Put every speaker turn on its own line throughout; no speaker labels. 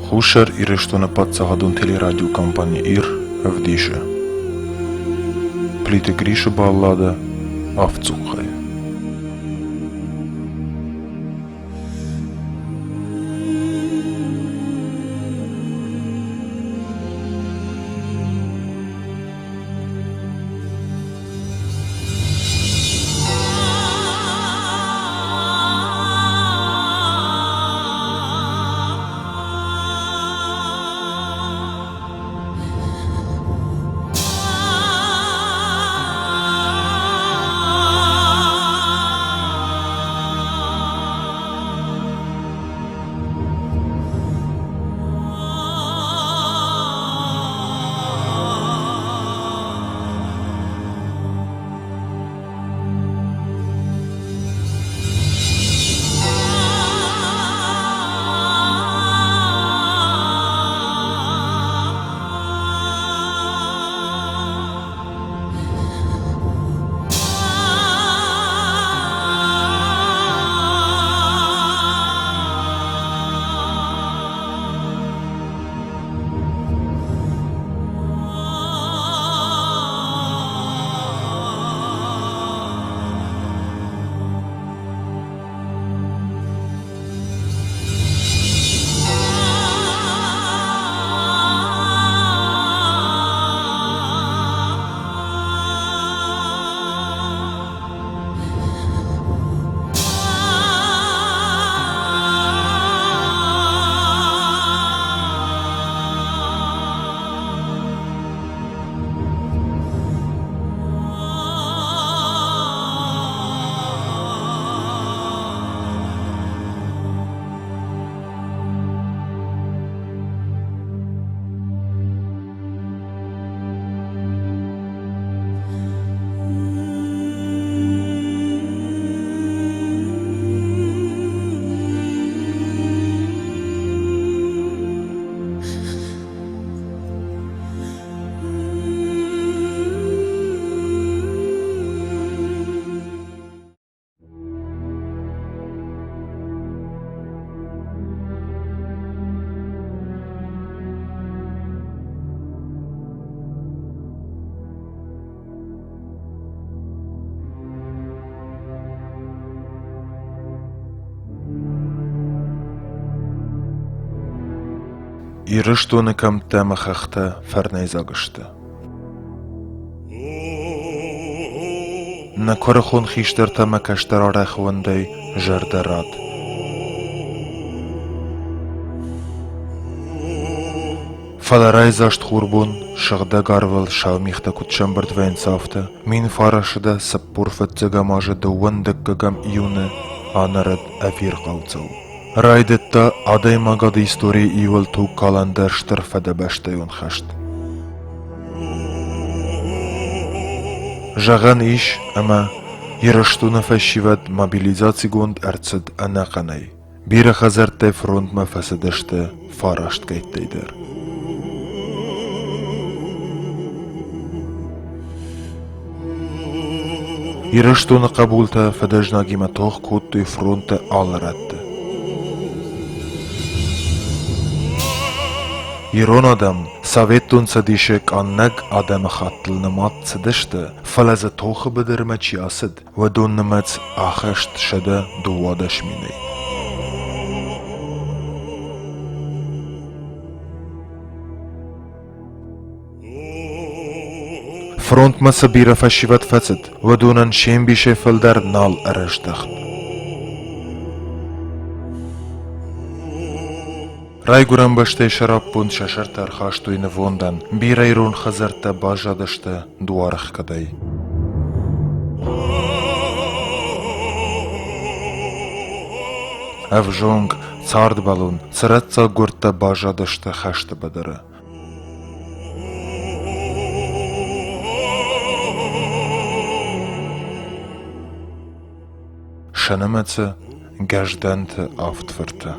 Хуссар Ирыстоны паддзахадон телерадиокомпани «Ир» ӕвдисы Плиты Грисы балладӕ «Авдцухъхъайы». Ирыстоны кӕмттӕ ӕмӕ хӕхтӕ фӕрнӕйдзаг сты. Нӕ куырыхон хистӕртӕ ӕмӕ кӕстӕр арӕх уӕндӕй зӕрдӕ рад. Фӕлӕ райдзаст хурбон сыгъдӕг арвыл сау мигътӕ куыд сӕмбырд вӕййынц, афтӕ 1945 азы дыууӕндӕггӕгӕм июны анӕрыд ӕвирхъау цау. Райдыдта адӕймагады историйы иуыл тугкалӕндӕр Стыр Фыдыбӕстӕйон хӕст. Зӕгъӕн ис, ӕмӕ Ирыстоны фӕсивӕд мобилизацигонд ӕрцыд ӕнӕхъӕнӕй. Бирӕ хӕдзӕрттӕй фронтмӕ фӕцыдысты фарастгӕйттӕй дӕр. Ирыстоны хъӕбултӕ фыдӕзнагимӕ тох кодтой фронты алы рӕтты. Ирон адӕм Советон Цӕдисы къаннӕг адӕмыхаттыл нымад цыдысты, фӕлӕ дзы тохы быдырмӕ чи ацыд, уыдон нымӕц ахызт 112 минӕй. Фронтмӕ цы бирӕ фӕсивӕд фӕцыд, уыдонӕн се мбисӕй фылдӕр нал ӕрӕздӕхт. Райгуырӕн бӕстӕйы сӕраппонд сӕ сӕртӕ ӕрхастой нывондӕн, бирӕ ирон хӕдзӕрттӕ баззадысты дуарӕхгӕдӕй. Ӕвзонг, цардбӕлон, цӕрӕццаг гуырдтӕ баззадысты хӕсты быдыры. Сӕ нымӕцы Гӕздӕнты авд фырты.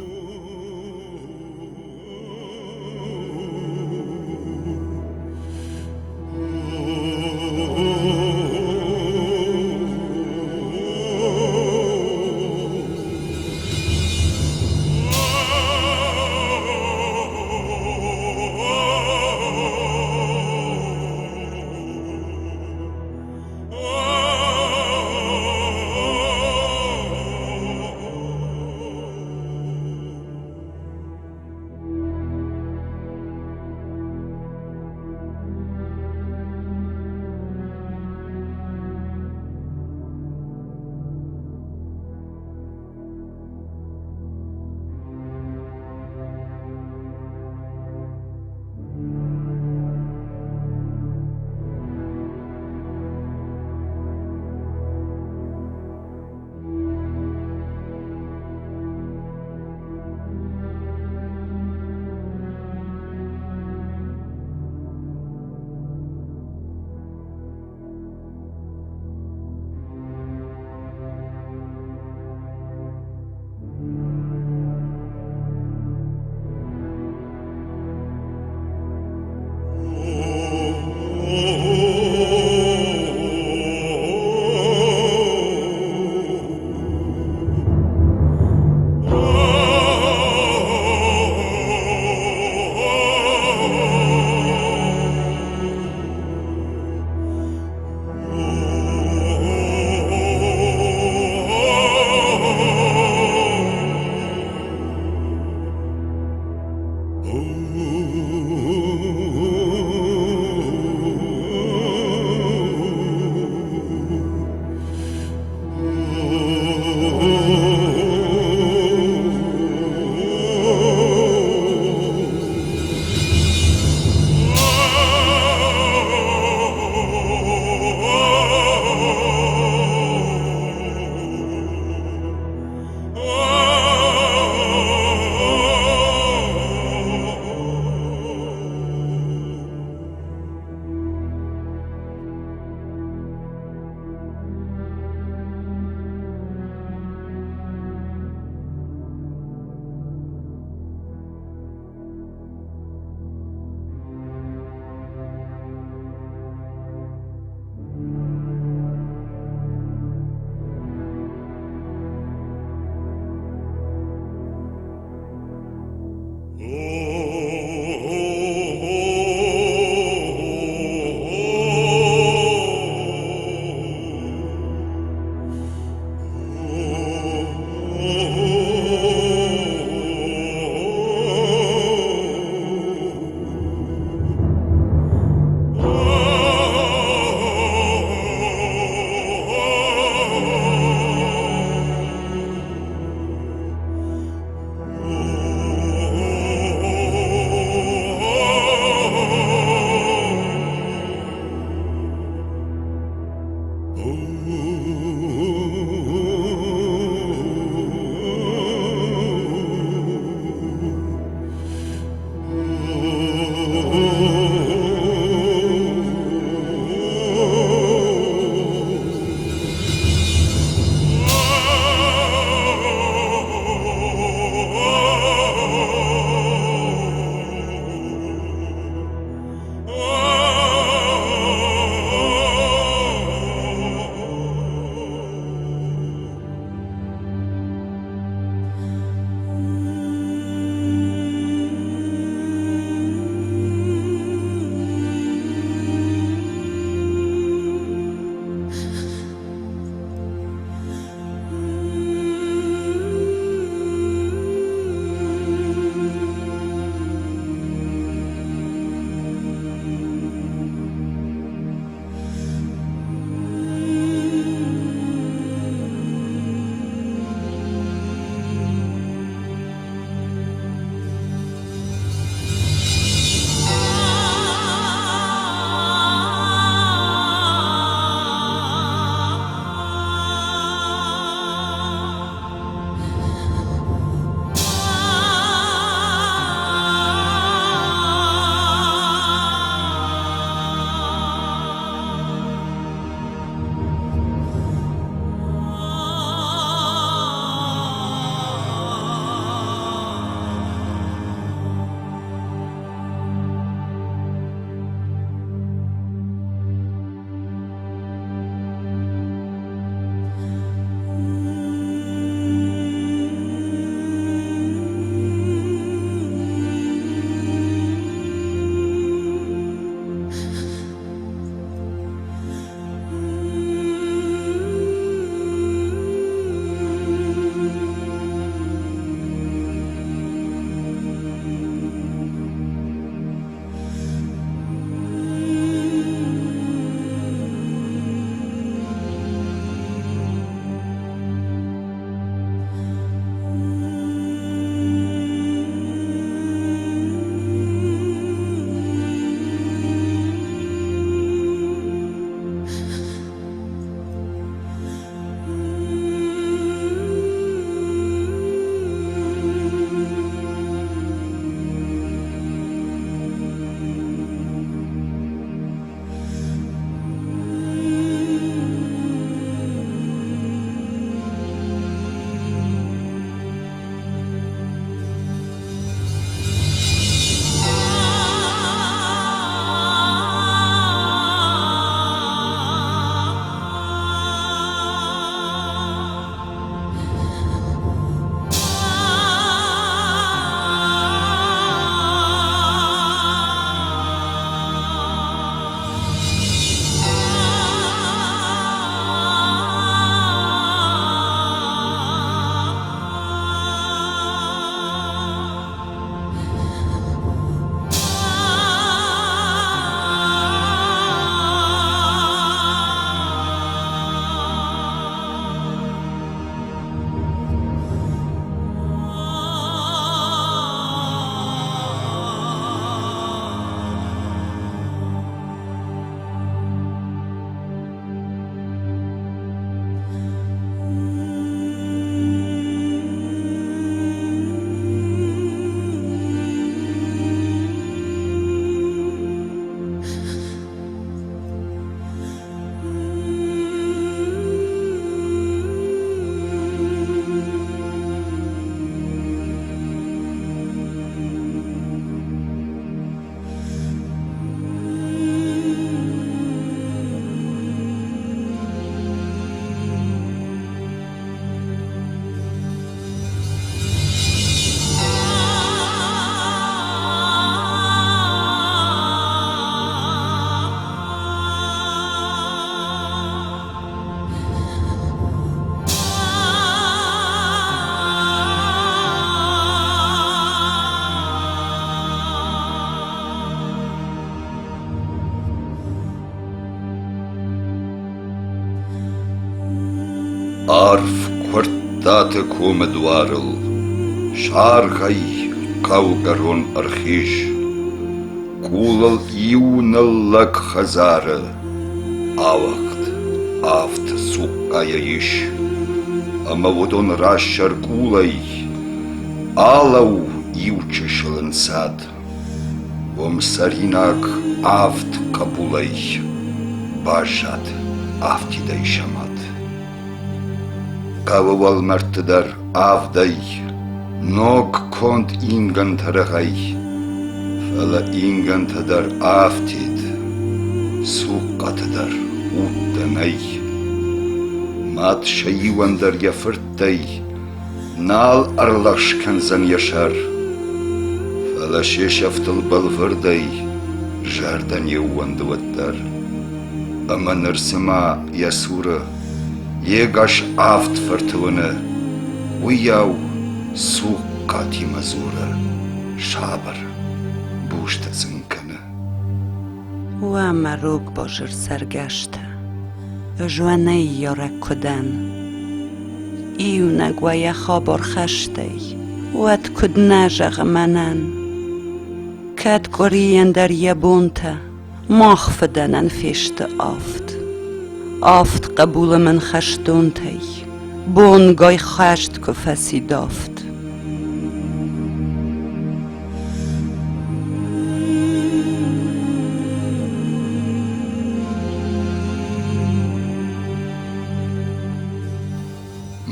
Арф Куырттаты комы дуарыл саргъӕй хъӕугӕрон ӕрхиз. Къулыл иу ныллӕг хӕдзары ауагъд авд цухъхъайӕ ис, ӕмӕ уыдон разсӕр къулӕй алӕуу иу чысыл ӕнцад. Уым цӕринаг авд хъӕбулӕй баззад афтидӕй сӕ мад. Хъӕуы уӕлмӕрдты дӕр авдӕй ног конд ингӕнтӕ рӕгъӕй, фӕлӕ ингӕнтӕ дӕр афтид, цухъхъаты дӕр удтӕ нӕй. Мад сӕ иуӕн дӕр йӕ фырттӕй нал ӕрлӕгъз кӕндзӕн йӕ сӕр, фӕлӕ се сӕфтыл бӕлвырдӕй зӕрдӕ не ууӕнды уӕддӕр. Ӕмӕ ныр цыма йӕ цуры йе гас авд фырты уыны, уыйау цухъхъатимӕ дзуры сабыр, бустӕ сын кӕны.
Уӕ мӕ рогбазыр цӕргӕстӕ, ӕз уӕ ныййарӕг куы дӕн. Иунӕг уӕ йӕ хабар хӕстӕй, уӕд куыд нӕ зӕгъы мӕнӕн. Кӕд къуырийӕн дӕр йӕ бонтӕ мах фыдӕнӕн фесты авд. Авд хъӕбулы мын хӕстонтӕй бонгай хӕст куы фӕци давд.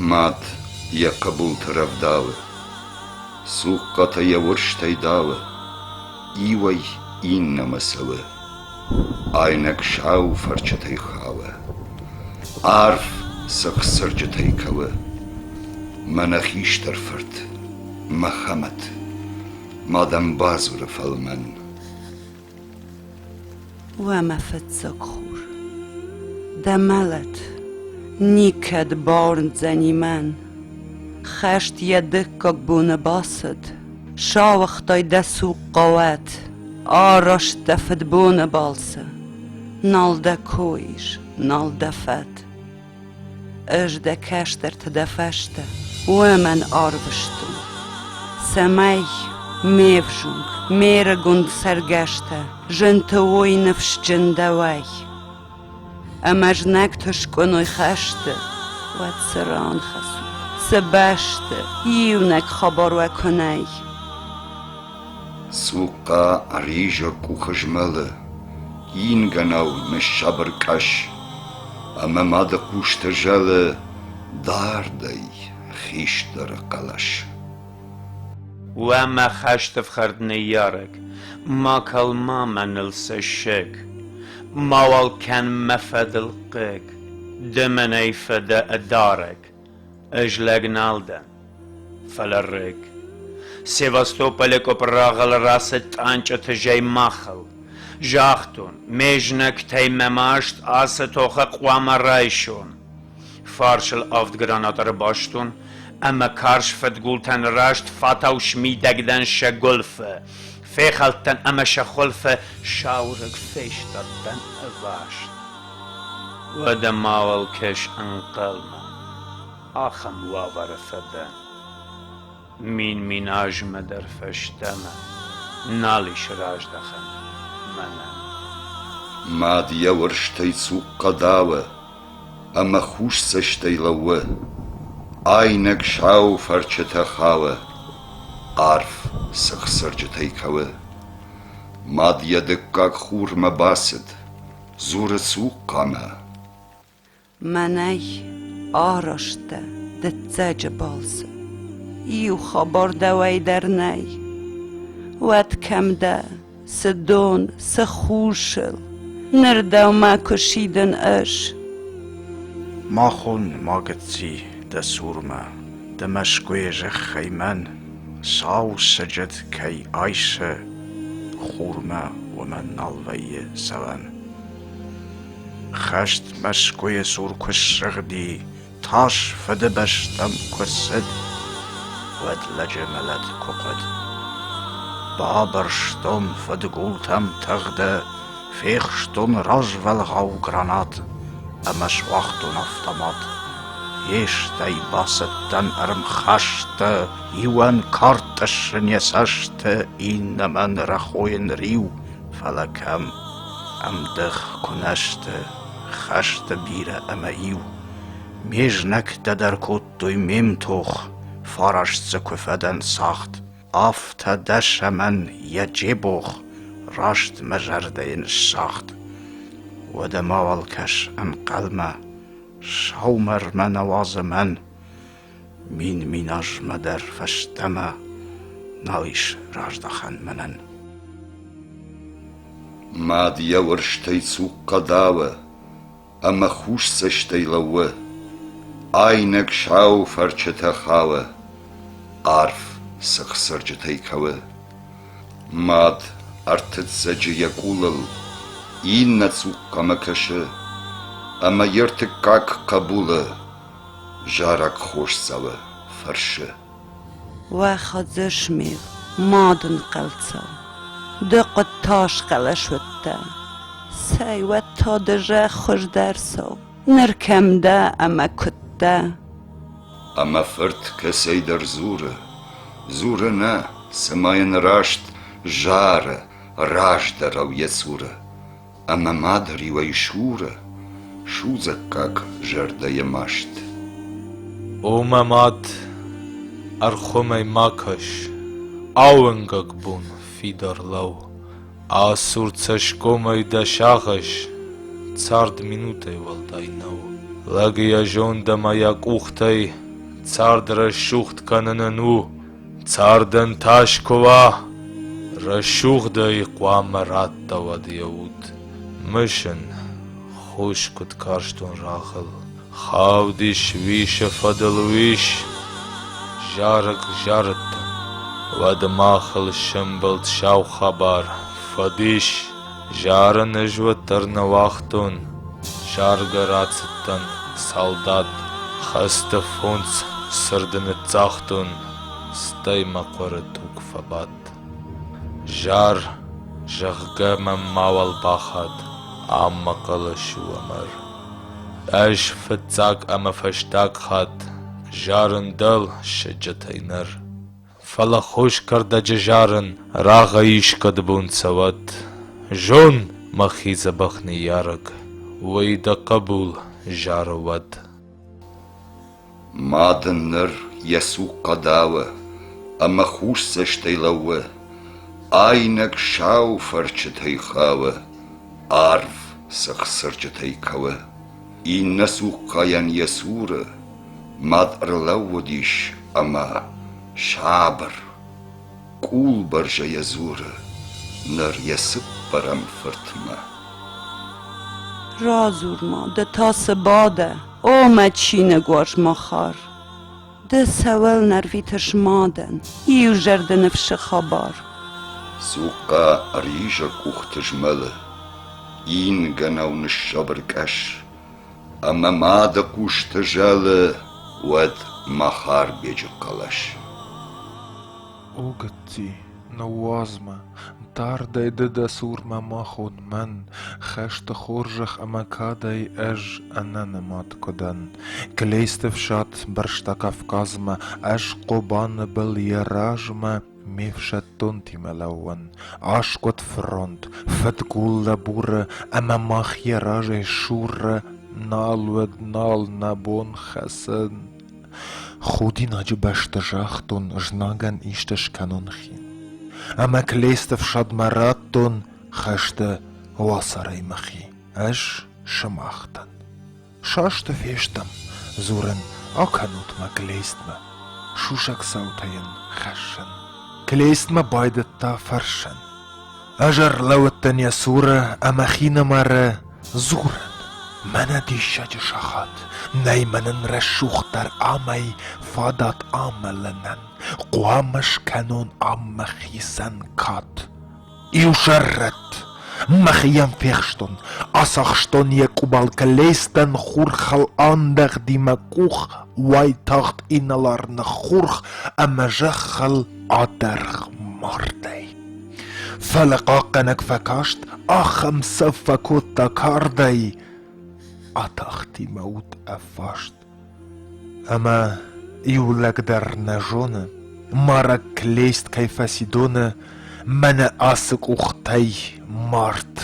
Мад йӕ хъӕбулты рӕвдауы, цухъхъатӕ йӕ уырзтӕй дауы, иуӕй иннӕмӕ цӕуы, айнӕг сау фӕрчытӕй хауы, арф цыхцырджытӕй кӕуы. Мӕнӕ хистӕр фырт Мӕхӕмӕт, мадӕн бадзуры фӕлмӕн.
Уӕ мӕ фыццаг хур, дӕ мӕлӕт никӕд бауырндзӕни мӕн. Хӕст йӕ дыккаг боны бацыд, сауыгътай дӕ цухъхъа уӕд, араст дӕ фыдбоны балцы, нал дӕ кой ис, нал дӕ фӕд. Ӕз дӕ кӕстӕрты дӕ фӕстӕ уымӕн арвыстон, цӕмӕй ме взонг, ме рыгон цӕргӕстӕ зынты уой ныфсджын дӕуӕй. Ӕмӕ знӕгты скъуыной хӕсты, уӕд цы ран хӕцут, цы бӕсты, иунӕг хабар уӕ куы нӕй.
Цухъхъа ризӕг къухы змӕлы, ингӕнау ныссабыр къӕс, ӕмӕ мады хъусты зӕлы дардӕй хистӕры хъӕлӕс.
Уӕ мӕ хӕстӕфхӕрд ныййарӕг, ма кал ма мӕныл цӕссыг, мауал кӕн мӕ фӕдыл хъыг, ды мӕнӕй фӕдӕ ӕдарӕг, ӕз лӕг нал дӕн, фӕлӕ рыг. Севастополы къуыпрагъыл рацыд тъанчъыты зӕй махыл. Загътон, ме знӕгтӕй мӕ маст ацы тохы хъуамӕ райсон. Фарсыл авд гранат ӕрбастон ӕмӕ карз фыдгултӕн раст фатау смидӕг дӕн сӕ гуылфы. Фехӕлдтӕн ӕмӕ сӕ хуылфы сау рыг фестадтӕн ӕваст. Уӕдӕ мауал кӕс ӕнхъӕлмӕ, ахӕм уавӕры фӕдӕн. Мин-мин азмӕ дӕр фӕстӕмӕ нал ис раздӕхӕн мӕнӕн.
Мад йӕ уырзтӕй цухъхъа дауы ӕмӕ хус цӕстӕй лӕууы, айнӕг сау фӕрчытӕ хауы, арф цыхцырджытӕй кӕуы. Мад йӕ дыккаг хурмӕ бацыд, дзуры цухъхъамӕ.
Мӕнӕй араст дӕ дыццӕджы балцы. Иу хабар дӕуӕй дӕр нӕй. Уӕд кӕм дӕ, цы дон, цы хусыл, ныр дӕумӕ куы сидын ӕз.
Ма хон, ма гыцци, дӕ цурмӕ, дӕ Мӕскуыйы зӕххӕй мӕн сау сыджыт кӕй айсы, хурмӕ уымӕн нал вӕййы цӕуӕн. Хӕст Мӕскуыйы цур куы ссыгъди, тас Фыдыбӕстӕм куы цыд, уӕд лӕджы мӕлӕт куы хъуыд. Бабырстон фыдгултӕм тыгъды, фехстон развӕлгъау гранат ӕмӕ суагътон автомат. Гъе стӕй бацыдтӕн ӕрмхӕсты, Иуӕн кард тъыссын йӕ цӕсты, Иннӕмӕн рӕхойын риу, Фӕлӕ кӕм ӕмдых куы нӕ сты Хӕсты бирӕ ӕмӕ иу. Ме знӕгтӕ дӕр кодтой ме мтох, Фараст дзы куы фӕдӕн цагъд. Афтӕ дӕсӕмӕн йӕ джебогъ Раст мӕ зӕрдӕйы ныссагъд. Уӕдӕ мауал кӕс ӕнхъӕлмӕ, Саумӕрмӕ нӕ уадзы мӕн. Мин-мин азмӕ дӕр фӕстӕмӕ Нал ис раздӕхӕн мӕнӕн.
Мад йӕ уырзтӕй цухъхъа дауы ӕмӕ хус цӕстӕй лӕууы. Айнӕг сау фӕрчытӕ хауы, арф цыхцырджытӕй кӕуы. Мад ӕртыццӕджы йӕ къулыл иннӕ цухъхъамӕ кӕсы ӕмӕ йе ртыккаг хъӕбулы зарӕг хосдзауы фӕрсы.
Уӕ Хадзысмел, мады нхъӕлцау, ды хъуыдтас хъӕлӕс уыдтӕ. Цӕй, уӕд та ды зӕхх хуыздӕр цӕу, ныр кӕм дӕ ӕмӕ куыд дӕ?
Ӕмӕ фырт кӕцӕйдӕр дзуры, дзуры нӕ, цыма йын раст зары раздӕрау йӕ цуры, ӕмӕ мады риуӕй суры судзӕггаг зӕрдӕ йӕ маст.
О мӕ мад, ӕрхуымӕй ма кӕс, ауынгӕг бон фидар лӕуу. Асур цӕсгомӕй дӕ сагъӕс, цард минутӕй уӕлдай нӕу. Лӕг йӕ зонд ӕмӕ йӕ къухтӕй цард рӕсугъд кӕнынӕн у. Цардӕн тас куы уа, рӕсугъдӕй хъуамӕ раттӕуӕд йӕ уд. Мысын, хус куыд карстон рагъыл, хаудис уисы фӕдыл уис, зарӕг зарыдтӕн. Уӕд махыл сӕмбӕлд сау хабар, фӕдис. Зарын ӕз уӕддӕр нӕ уагътон, заргӕ рацыдтӕн, салдат, хӕсты фондз сырды ныццагътон, стӕй мӕ хъуыры туг фӕбадт. Зар, зӕгъгӕ мӕм мауал бахат, ам мӕ хъӕлӕс у ӕмыр. Ӕз фыццаг ӕмӕ фӕстаг хатт зарын дӕл сыджытӕй ныр. Фӕлӕ хос кӕрдӕджы зарын рагъӕй искӕд бон цӕуӕд. Зон, мӕхи дзӕбӕх ныййарӕг, уый дӕ хъӕбул зары уӕд.
Мад ын ныр йӕ цухъхъа дауы ӕмӕ хус цӕстӕй лӕууы, айнӕг сау фӕрчытӕй хауы, арв цыхцырджытӕй кӕуы. Иннӕ цухъхъайӕн йӕ цуры мад ӕрлӕууыдис ӕмӕ сабыр, къулбӕрзӕйӕ дзуры ныр йӕ цыппӕрӕм фыртмӕ.
Радзур-ма, ды та цы бадӕ, о мӕ чиныгуарз Махар? Ды цӕуылнӕ рвитыс мадӕн иу зӕрдӕныфсы хабар?
Цухъхъа ризы къухты змӕлы, ингӕнау ныссабыр къӕс, ӕмӕ мады хъусты зӕлы уӕд Махарбеджы хъӕлӕс.
О гыцци, ныууадз мӕ, дардӕй ды дӕ цурмӕ ма хон мӕн, хӕсты хорзӕх ӕмӕ кадӕй ӕз ӕнӕнымад куы дӕн. Клейсты фсад бырста Кавказмӕ, ӕз Хъобаны был йӕ размӕ ме фсӕддонтимӕ лӕууын. Аскъуыд фронт, фыдгул лӕбуры ӕмӕ мах йӕ разӕй суры, нал уыд, нал нӕ бон хӕцын. Худинаджы бӕсты загътон, знагӕн исты скӕнон хин. Ӕмӕ Клейсты фсадмӕ радтон хӕсты уацарӕй мӕхи. Ӕз сымах дӕн. Састы фестӕм, дзурын, акӕнут мӕ Клейстмӕ, сусӕг цаутӕ йын хӕссын. Клейстмӕ байдыдта фӕрсын. Ӕз ӕрлӕууыдтӕн йӕ цуры ӕмӕ хинымӕры дзурын: Мӕнӕ диссаджы сахат, нӕй мӕнӕн рӕсугъддӕр амӕй фадат амӕлынӕн, хъуамӕ скӕнон ам мӕхицӕн кад. Иу сӕррӕтт! Мӕхи йӕм фехстон, ацахстон йӕ къубал Клейстӕн хурхыл андӕгъди мӕ къух, уайтагъд инӕлар ныххурх ӕмӕ зӕххыл адӕргъ мардӕй. Фӕлӕ хъахъхъӕнӕг фӕкаст, ахӕм цӕф фӕкодта кардӕй, атахти мӕ уд ӕвваст. Ӕмӕ иу лӕг дӕр нӕ зоны, марӕг Клейст кӕй фӕци доны, мӕнӕ ацы къухтӕй мард,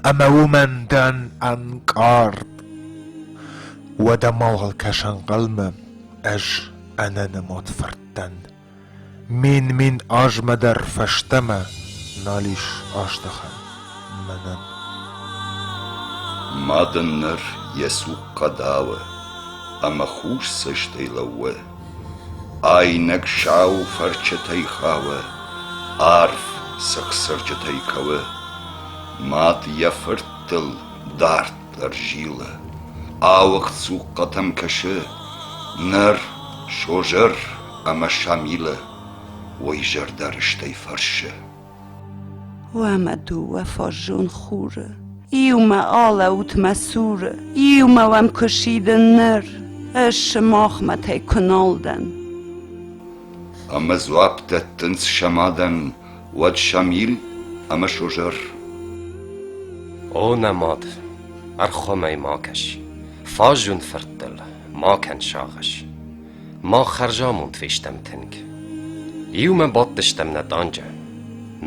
ӕмӕ уымӕн дӕн ӕнкъард. Уӕдӕ мауал кӕс ӕнхъӕлмӕ, ӕз ӕнӕнымад фырт дӕн. Мин-мин азмӕ дӕр фӕстӕмӕ нал ис аздӕхӕн мӕнӕн.
Мад ын ныр йӕ цухъхъа дауы ӕмӕ хус цӕстӕй лӕууы. Айнӕг сау фӕрчытӕй хауы, арф цыхцырджытӕй кӕуы. Мад йӕ фырттыл дарддӕр зилы, ауыгъд цухъхъатӕм кӕсы. Ныр Созыр ӕмӕ Шамилы уый зӕрдӕрыстӕй фӕрсы.
Уӕ мӕ дыууӕ фаззон хуры, иумӕ алӕуут мӕ цуры, иумӕ уӕм куы сидын ныр, ӕз сымах мӕтӕй куы нал дӕн.
Ӕмӕ дзуапп дӕттынц сӕ мадӕн уӕд Шамил ӕмӕ Созыр.
О, нӕ мад, ӕрхуымӕй ма кӕс, фаззон фырттыл ма кӕн сагъӕс. Мах хӕрзамонд фестӕм тынг. Иумӕ бадтыстӕм нӕ танчы,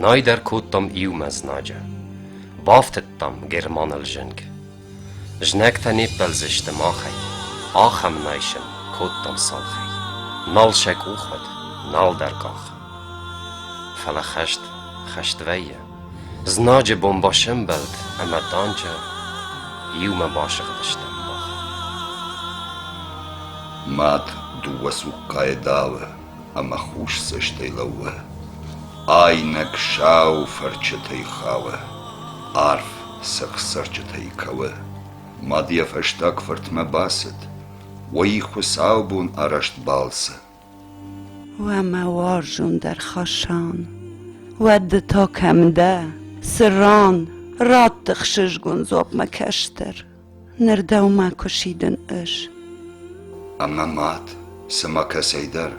най дӕр кодтам иумӕ знаджы. Бафтыдтам Германыл зынг. Знӕгтӕ не ппӕлдзысты махӕй, ахӕм най сын кодтам цалхӕй. Нал сӕ къух уыд, нал дӕр къах. Фӕлӕ хӕст хӕст вӕййы. Знаджы бомбӕ сӕмбӕлд ӕмӕ танчы иумӕ басыгъдыстӕм мах.
Мад дыууӕ цухъхъайы дауы ӕмӕ хус цӕстӕй лӕууы. Айнӕг сау фӕрчытӕй хауы, арф цӕхцӕрджытӕй кӕуы. Мад йӕ фӕстаг фыртмӕ бацыд, уый хуыцаубон арӕзт балцы.
Уӕ мӕ уарзондӕр Хасан, уӕд ды та кӕм дӕ, цы ран? Ратт ӕхсызгон дзуапп мӕ кӕстӕр, ныр дӕумӕ куы сидын ӕз.
Ӕмӕ мад, цыма кӕцӕйдӕр,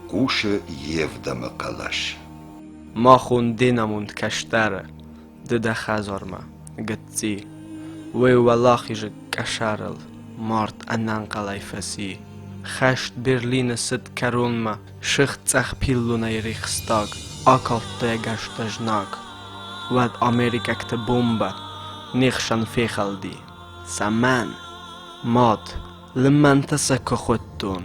хъусы йе вдӕмы хъӕлӕс.
Махон де намонд кӕстӕры, ды дӕ хӕдзармӕ, гыцци. Уый уӕлахизы къӕсӕрыл мард ӕнӕнхъӕлӕй фӕци. Хӕст Берлины цыд кӕронмӕ, сыгъд цъӕх пиллонӕй Рейхстаг, акалдта йӕ гӕрзтӕ знаг. Уӕд америкӕгты бомбӕ не хсӕн фехӕлди. Цӕмӕн? Мад, лымӕнтӕ сӕ куы хуыдтон,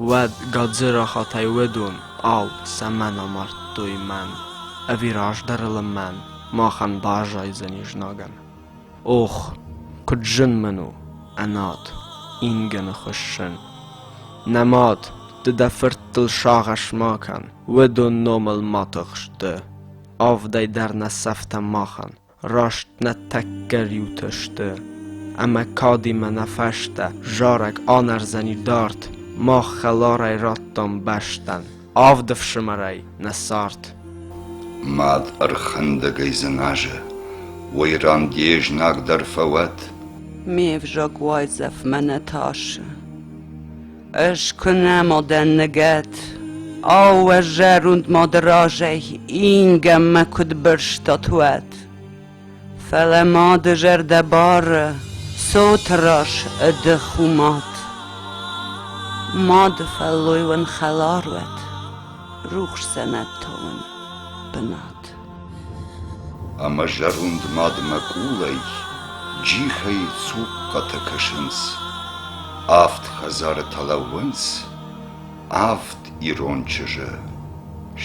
уӕд гадзирахатӕй уыдон, ау, цӕмӕн амардтой мӕн? Ӕви раздӕры лымӕн махӕн баззайдзӕни знагӕн? Ох, куыд зын мын у, ӕнад, ингӕны хуыссын. Нӕ мад, ды дӕ фырттыл сагъӕс ма кӕн, уыдон номыл ма тыхс ды. Авдӕй дӕр нӕ сӕфтӕм махӕн, раст нӕ тӕккӕ риутӕ сты. Ӕмӕ кадимӕ нӕ фӕстӕ зарӕг анӕрдзӕни дард, мах хӕларӕй радтам бӕстӕн авд ӕфсымӕрӕй нӕ цард.
Мад ӕрхӕндӕгӕй дзыназы, уый ран де знаг дӕр фӕуӕд.
Ме взаг уайдзӕфмӕ нӕ тасы. Ӕз куы нӕма дӕн ныгӕд, ау, ӕз зӕронд мады разӕй ингӕнмӕ куыд бырстат уӕд? Фӕлӕ мады зӕрдӕ бары, цоты раз ӕдых у мад. Мады фӕллой уын хӕлар уӕд, рухс дзӕнӕт та уын бынат.
Ӕмӕ зӕронд мадмӕ къулӕй джихӕй цухъхъатӕ кӕсынц. Авд хӕдзары та лӕууынц авд ирон чызджы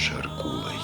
сӕркъулӕй.